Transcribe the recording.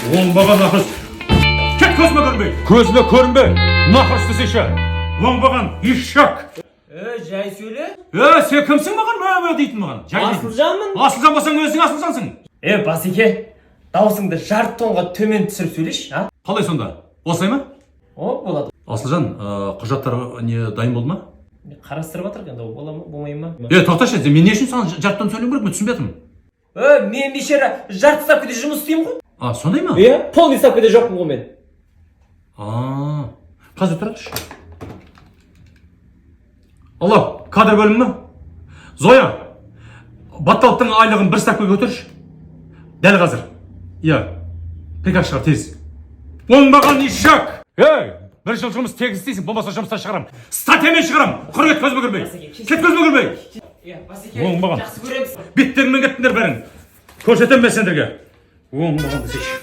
Оңбаған нахрыс. Кет, көзіме көрінбей. Көзіме көрінбе. Нахрыс десейші. Оңбаған ишак. Е, жай сөйле. Е, сен кімсің маған мә мә дейтін маған? Жай дейтін. Асылжанмын. Асылжан болсаң, өзің асылжансың. Е, басеке, даусыңды жарты тонға төмен түсіріп сөйлеші, а? Қалай сонда? Осылай ма? О, болады. Асылжан, құжаттар не дайын болды ма? Қарастырып жатырық енді, ол бола ма, болмай ма? Е, тоқташы, мен не үшін саған жарты тон сөйлеуім керек, мен түсінбей жатырмын. Е, мен бейшара жарты ставкада жұмыс істеймін ғой. А, сондай ма? Иә, полный ставкада жоқпын ғой мен. А, қазір, тұра тұршы. Алло, кадр бөлімі ма? Зоя, Батталовтың айлығын бір ставкаға көтерші. Дәл қазір. Иә, приказ шығар тез. Оңбаған ишак! Ей, бір жыл жұмыс тегін істейсің, болмаса жұмыстан шығарам. Статьямен шығарам. Құр кет, көзіме көрмей. Кет, көзіме көрмей. Иә, басеке. Оңбаған. Жақсы көреміз. Беттеріңмен кеттіңдер бәрің. Көрсетемін мен сендерге. Оңбаған десейші.